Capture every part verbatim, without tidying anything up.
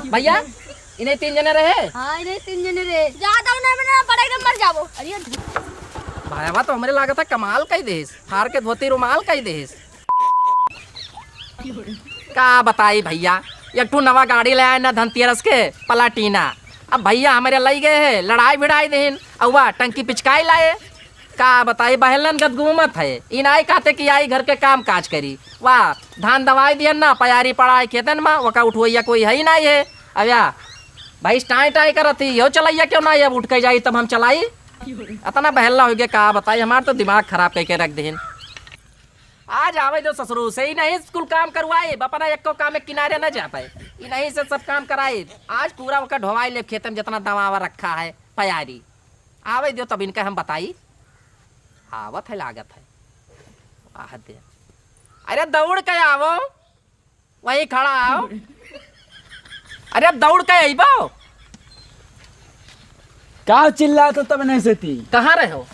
भइया, इन्हें तीन जने रहे। हाँ, इन्हें तीन जने रहे। ज्यादा उन्हें बना, बड़े एकदम मर जाबो। अरे भाईवा तो हमरे लागत है कमाल कइ देस, फार के धोती रुमाल कइ देस। का बताई भइया, एक ठो नवा गाड़ी ले आए ना धनतेरस के, प्लाटिना। अब भइया हमरे लइ गए हैं, लड़ाई भिड़ाई देहिन, अउवा टंकी पिचकाई लाए। का बताई, बहेलन गद घूमत है, ई नाई कहते कि आई घर के काम काज करी। वाह, धान दवाई दियन ना, पयारी पड़ाई खेतन मा, वका उठवइया कोई है ही नाई है। अब या भइँस टाई टाई करत ही, यो चलइया क्यों नाई, अब उठ के जाई तब हम चलाई। अतना बहेला होइ गए, का बताई, हमार तो दिमाग खराब कइके रख देहिन। आज आवे दो ससुरू से, इन्हीं से कुल काम करवाए, अपना एक्को काम में किनारे न जा पाए, इन्हीं से सब काम कराए। आज पूरा ओकर ढोवाई ले खेत में जितना दवावा रखा है, पयारी। आवे दो तब इनका हम बताई। आवत है, लागत है। आह दे। अरे दौड़ के आवो, वहीं खड़ा आओ। अरे दौड़ के अइबो। का चिल्लात हो तब नहीं सेती? कहाँ रहे हो?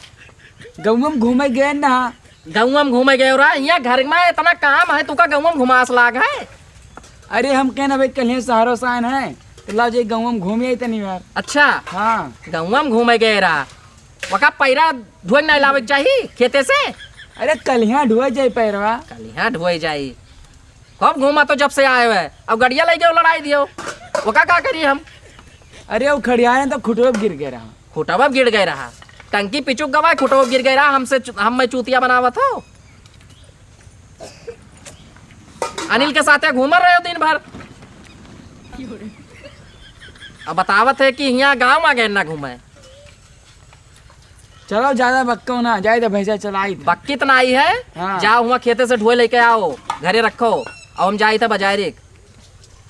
गउँवा में घूमे गए ना। गउँवा में घूमे गए रहा? यहाँ घर में इतना काम है, तुका गउँवा में घुमास लाग है? अरे हम कहना भाई, कल ही शहरों से आए हैं, तो लाओ जे गउँवा में घूम आई तनी बार। अच्छा। हाँ। गउँवा में घूमे गए रहा, वका पैरा ढोए नहीं लावे के चाही खेते से? अरे कल यहाँ ढोए जाई पैरवा। कल यहाँ ढोए जाई। कब घूमा तो जब से आए हुए, अब गड़िया लइ गयो, लड़ाई दियो, ओका का करी हम? अरे वो खड़ियाए तो खुटवे पे गिर गए रहा। खुटवा पे गिर गए रहा, टंकी पिचुक गवा, खुटवा पे गिर गए रहा, हमसे चु-, हम मैं चूतिया बनावत हो। अनिल के साथे घूमत रहे हो दिन भर। अब बतावत है कि यहाँ गाँव आ गए ना घूमे। चलो, ज्यादा बक्को ना, जाई तो भैंसा चलाई थे। बक्की तो ना आई है। हाँ। जाओ, हुआँ खेते से ढोए लेके आओ, घरे रखो, और हम जाई थे बाजारे।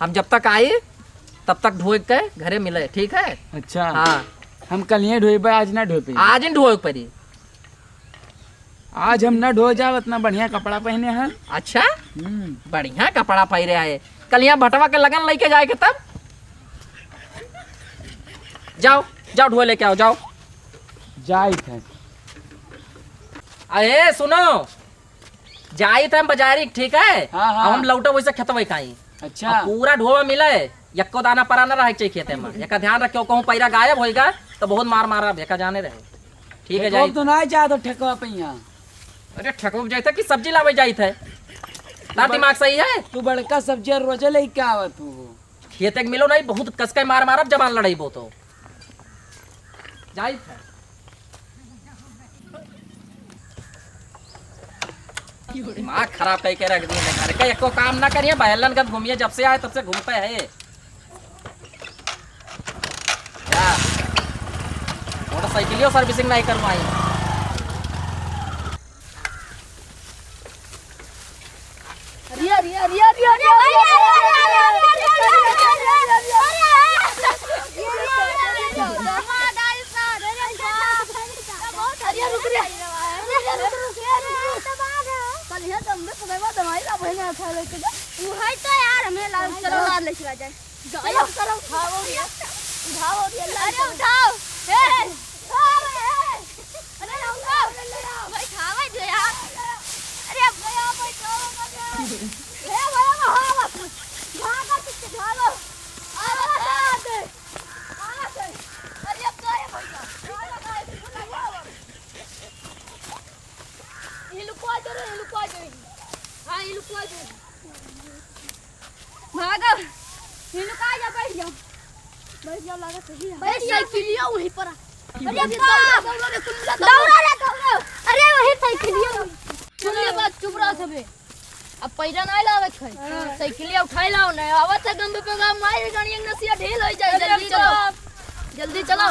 हम जब तक आई, तब तक ढोए के घरे मिले, ठीक है? अच्छा। हाँ। हम कल ही ढोए पे, आज ना ढोए पे। आज ही ढोए परी। आज हम ना ढोए जाब, इतना बढ़िया कपड़ा पहने हैं। अच्छा? हम्म। बढ़िया कपड़ा पहने आए। कल यहाँ भटवा के लगन लेके जाए के तब? जाओ, जाओ ढोए लेके आओ, जाओ। जाई थे। अरे सुनो, जाई थे हम बाजारी, ठीक है? हाँ, हाँ। अब हम लौटब वैसे खेतवे काई। अच्छा। अब पूरा ढोवा मिले, यक्को दाना परा न रहे के चाहिए खेते में। एका ध्यान रखियो, कहूँ पैरा गायब होइगा तो बहुत मार मारब, एका जाने रहे। ठीक है, ठेकवा जाई। तो ना जाए तो ठेकवा पे यहाँ। अरे ठेकवा पे जाई थे कि सब्जी लावे जाई थे? तार दिमाग सही है? तू बड़का सब्जी रोजे लेके आवत हो। खेते के मिलो नहीं, बहुत कसके मार मारब, जबान लड़ाई बहुत हो। जाई थे। दिमाग खराब कइके रख दिए हैं। घर का एको काम ना करिए, बहेलन गत घूमिए, जब से आए तब से घूमते हैं। या, मोटरसाइकिलियो servicing नहीं करवाई। अरे, अरे, अरे, अरे, अरे, अरे, अरे, अरे, अरे, अरे, अरे, अरे, अरे, अरे, अरे, रुक रे। अरे, रुक, रुक, रुक, रुक। कल यहाँ दम में तुम्हें बात हमारी ला बहन उठा लेके जा। वो है तो यार, हमें लाओ, चलो, लाओ, ले चला जाए। चलो, चलो, उठाओ रे। उठाओ रे, अरे, उठाओ। ए, उठाओ रे। अरे, उठाओ। बैठावे दे यार। अरे, भैया, बैठाओ मत। हे भैया, भागो। भागो, पीछे भागो। आवाज आ दे। आवाज आ दे। अरे, अब तो, अरे, भैया। ये लुकवा दे रे, ये लुकवा दे। हाँ, ये लुकवा दे। भागो। ये लुका जा, बैठ जाओ। बैठ जाओ, लगा सही है। बैठ जाओ। साइकिलिया वहीं पर आ। अरे, अरे, दौड़ा, दौड़ा रे, कुल्ला, दौड़ा। दौड़ा रे, दौड़ा। अरे, वही साइकिलिया। सुन ले बात, चुप रहो सबे। अब पैरा नाहीं लावे के है। हाँ। साइकिलिया उठाई लाओ ना। आवत है गंदू पे गाँव माई गाड़ी एक नसिया ढील हो जाए। अरे जल्दी चलो। बाप। जल्दी चलो।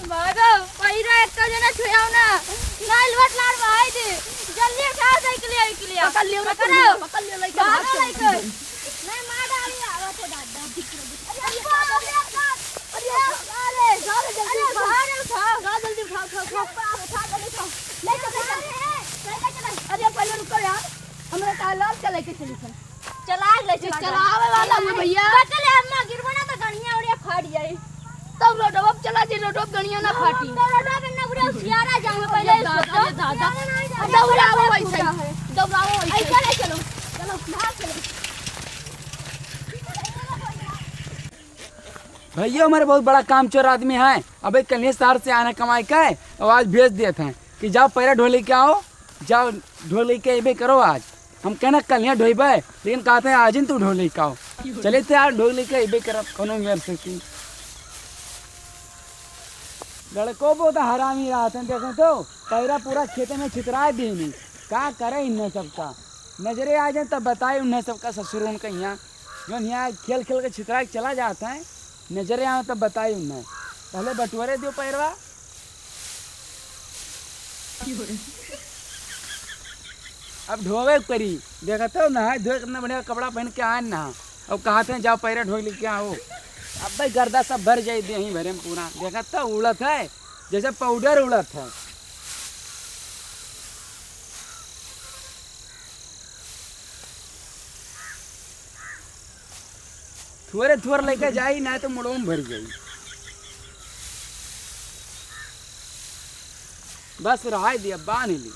भागो, पैरा एक जना छुआओ ना। नाहीं लुट लाड़ भाई दे। जल्दी उठाओ साइकिलिया, साइकिलिया। पकड़ लियो रे, पकड़ो। पकड़ लियो, लइका। भागो, भाग। लइका। नहीं, मार डाली, आवत है दादा। अरे, अरे, अरे, अरे, अरे, अरे, जल्दी अरे, उठाओ। अरे, उठाओ। उठाओ, जल्दी उठाओ, उठाओ, उठाओ। उठा, उठा, जल्दी उठाओ। ले चल, ले चल। अरे, पहले रुको यार, हमरा का लाल चले के चली चल। चला ले, चला, चलावे वाला हूँ भैया। पकड़ ले, अम्मा, गिरबो ना तो गड़िया उड़िया फाट जाई। तब रोडवा पे चला जी, रोडवा पे गड़िया ना फाटी। तो रोडवा पे ना उड़े, उसियारा जाऊंगा पहले अरे इसको दादा, तो। अरे दादा। अरे दौड़ाओ वैसे। दौड़ाओ वैसे। ऐसा ले चलो, चलो, भाग चलो। भैया हमारे बहुत बड़ा कामचोर आदमी है, अबे कल्हे शहर से आना कमाई के, और आज भेज देत हैं कि जाओ पैरा ढोई लेके आओ, जाओ ढोई लेके अइबे करो आज। हम कहना कल्हे ढोइबे, लेकिन कहते हैं आज ही तू ढोई लेके आओ। चले थे यार ढोई लेके अइबे करब कोनो मेर से की। लड़को बहुत हरामी रहत हैं, देखे तो पैरा पूरा खेते में छितराए देनी। का करे इन्हें सबका, नजरे आ जाए तब बताए उन्हें सबका ससुरों का यहाँ, जो यहाँ खेल खेल के छितरा के चला जाता है। नजरे आवे तब बताई उन्हें। पहले बटोरे दियो पैरवा। अब ढोवे के परी। देखत हो, नहाए धोए कितना बढ़िया कपड़ा पहन के आए ना। अब कहत हैं, "जाओ पैरा ढोई लेके आओ।" अब भाई गर्दा सब भर जाई देही भरे में पूरा। देखत हो, उड़त है, जैसे पाउडर उड़त है। थोरे थोर लेके जाई, ना तो मुड़ो में भर जाई। बस रहाई दिया, बांध ली।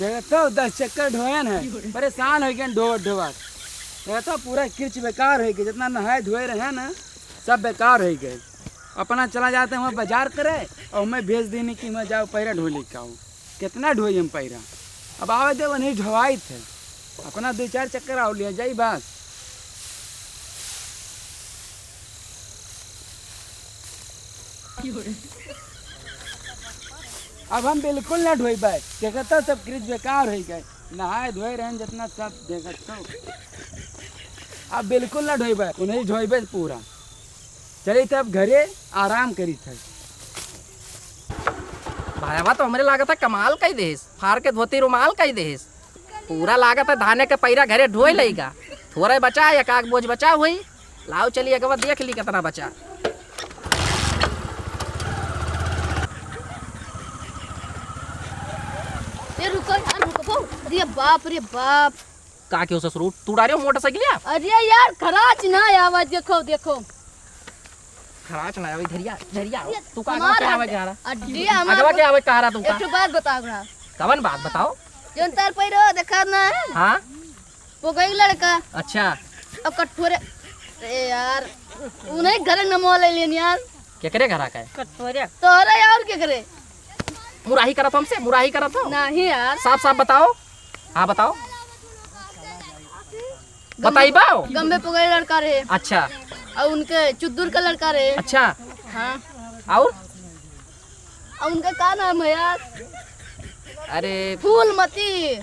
देखत हो, दस चक्कर ढोयन है, परेशान होइ गए ढोवत ढोवत। देखत हो, पूरा किर्च बेकार होइ गए, जितना नहाए धोए रहे ना, सब बेकार होइ गए। अपना चला जाते हैं वहाँ बाजार करे, और मैं भेज देनी कि मैं जाओ पैरा ढोई लेके आओ। कितना ढोई हम पैरा, अब आवे दे वहीं ढोवाई थे, अपना दो चार चक्कर आओ लिया जाई बस। अब हम बिल्कुल ना ढोइबे, देखत हो सब किर्च बेकार होइ गए, नहाए धोए रहन जितना सब देखत हो। अब बिल्कुल ना ढोइबे, उन्हीं ढोइबे पूरा। चली तब घरे आराम करी थे। भाईवा तो हमरे लागत है कमाल कई देस, फार के धोती रुमाल कई देस। पूरा लागत है धाने के पैरा घरे ढोए लइगा। थोड़े बचा, एक आग बोझ बचा हुई। लाओ चली एक बार देख ली कितना बचा। ए रुको यार, रुको। अरे बाप रे बाप। का क्यों ससुरू, तू डारे हो मोटरसाइकिल या? अरे यार, खराच ना आवा, देखो, देखो। खराच ना आवे, झरिया, झरिया। ये तू का हमार अगवा के आवे हाथ। कहा रहा? अरे हमार अगवा के आवे कहा रहा तू का? एक ठो बात बताओ रहा। कवन बात बताओ? जोन तार पैरो देखा ना है? हाँ? वो गई लड़का। अच्छा। अब कठोरे, ए यार, उन्हें घर न मोल ले लेन यार। केकरे घरा का है? कठोरे। तोहरे और केकरे? मुराही करत हो हमसे, मुराही करत हो? नहीं यार। साफ साफ बताओ। हाँ बताओ। बताई बाओ। गम्बे पगड़ी लड़का रहे। अच्छा। और उनके चुद्दुर का लड़का रहे। अच्छा। हाँ। और? और उनका का नाम है यार? अरे। फूलमती।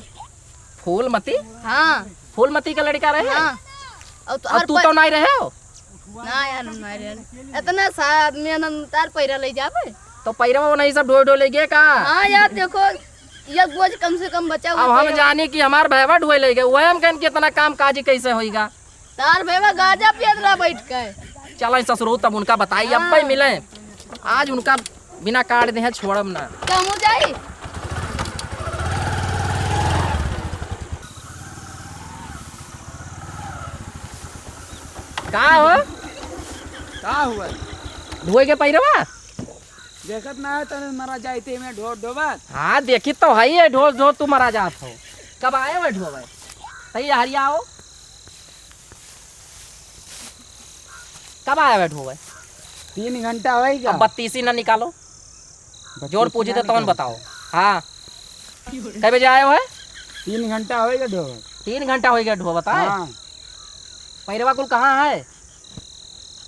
फूलमती? हाँ। फूलमती का लड़का रहे? हाँ। और तो और हर तू प- तो नहीं रहे हो? ना यार, हम नहीं रहे। इतना सा आदमी है ना, तार पैरा ले जावे। तो पैरा वो नहीं सब ढोए ढोए ले गए का? हाँ यार, देखो, ये बोझ कम से कम बचा हुआ अब हम पैरा। जाने कि हमार भैवा ढोए ले गए, वह हम कहन कि इतना काम काजी कैसे होइगा? तार भैवा गांजा पियत रहा बैठ के। चल ससुरो, तब उनका बताई, अब भाई हाँ। मिले। आज उनका बिना काट दे हैं, छोड़ब ना। तो हमहू जाई। का हो? का हुआ? ढोए के पैरवा? देखत ना है, तने मरा जाइते में ढोर ढोबत। हाँ, देखी तो है ये ढोर ढोर तू मरा जात हो। कब आए हुए ढोबे? तई हरिया आओ। कब आया बैठो भाई? तीन घंटा होई गया। अब बत्तीसी ना निकालो। बत्तीसी जोर पूछी ना तो तौन निकालो। बताओ। हाँ। कै बजे आए हो है? तीन घंटा होई गया ढो। तीन घंटा होई गया ढो, बताए? हाँ। पैरवा कुल कहाँ है?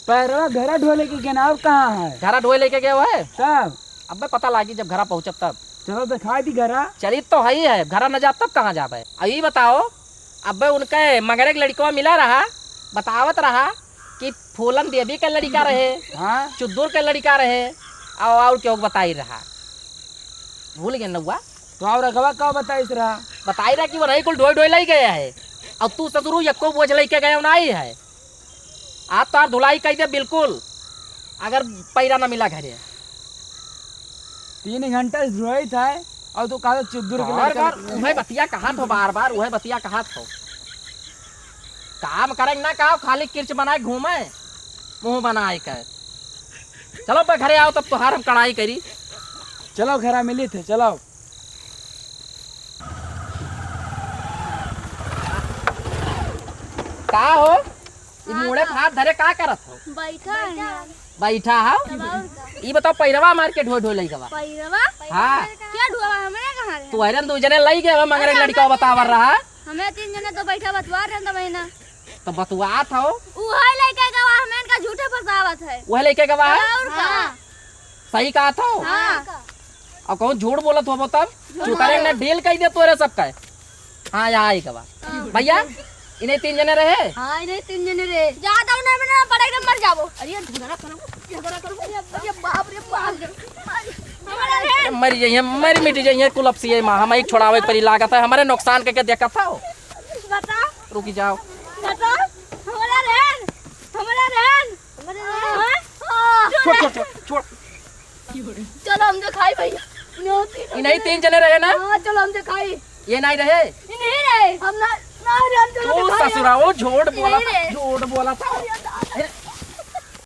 पैरवा घरा ढो लेके गया ना, अब कहाँ है? घरा ढोए लेके गए हो है? तब? अबे पता लागी जब घरा पहुँचब तब। चलो दिखाई दी घरा। चली तो हई है, घरा न जाब तब कहाँ जाबे? अब ई बताओ, अबे उनके मगरे के लड़कवा मिला रहा, बतावत रहा कि फूलन देवी के लड़का रहे, हाँ। चुद्दुर के लड़का रहे, और, और केहू के बताई रहा। भूल गए नौआ? तो और अगवा का बताइस रहा? बताई रहा कि वो नहीं कुल ढोई ढोई लाई गया है, और तू ससुरू यक्को बोझ लेके गए नहीं है। आज तार धुलाई कई दे बिल्कुल, अगर पैरा ना मिला घरे। तीन घंटा से रोइत है और तू कहा चुद्दुर के बार लड़का बार उहे बतिया कहा थो, बार बार उहे बतिया कहा थो। काम करे ना का, खाली किर्च बनाए घूमे, मुंह बनाए के। चलो बे घरे आओ, तब तोहार हम कड़ाई करी। चलो घरा मिली थे, चलो। का हो? ई मुड़े पे हाथ धरे का करत हो? बैठा है। बैठा हो? तब और का? ई बताओ, पैरवा मार के ढोए ढोए लइकवा। पैरवा? हाँ। क्या ढोआ? हमरे कहाँ रहे? तू हैरन दू जने लई गए, मंगरे हाँ, लड़का हमें बतावर रहा। हमें तीन जने तो बैठा बतवा रहे हैं तो बहिना। तो बतुआत हो। उहे लइके गवा, हमें इनका झूठे फंसावत है। उहे लइके गवा है? और का? हाँ। सही कहत हो? हाँ। और कौन झूठ बोलत हो तब? झूठ चुकरे बोलत। ने डील कही दे तोरे सबका। हाँ, यहाँ आई गवा। हाँ। भैया, इन्हें तीन जने रहे? हाँ, इन्हें तीन जने रहे। ज्यादा उन्हें में ना पड़ेगा, मर जाबो। अरे, झगड़ा करो, झगड़ा करो। अरे, अरे, बाप रे, बाप रे। हमारा रे। मर जाइए, मर मिट जाइए, कुलपसी है माँ, हम एक छोड़ावे परी लागत है, हमारे नुकसान के, के देखत हो। बता। रुकी जाओ। बता। हमारा रे, हमारा रे। हमारा रे। हाँ? छोड़, छोड़, छोड़, छोड़। चलो, हम तो खाई भैया। इन्हीं तीन जने रहे ना? हाँ, चलो, हम तो खाई। ये नहीं रहे? ये नहीं रहे। हम ना, ना रहे, हम चलो तू तो खाई। ससुरा, वो झूठ बोला नहीं था, रहे। झूठ बोला था।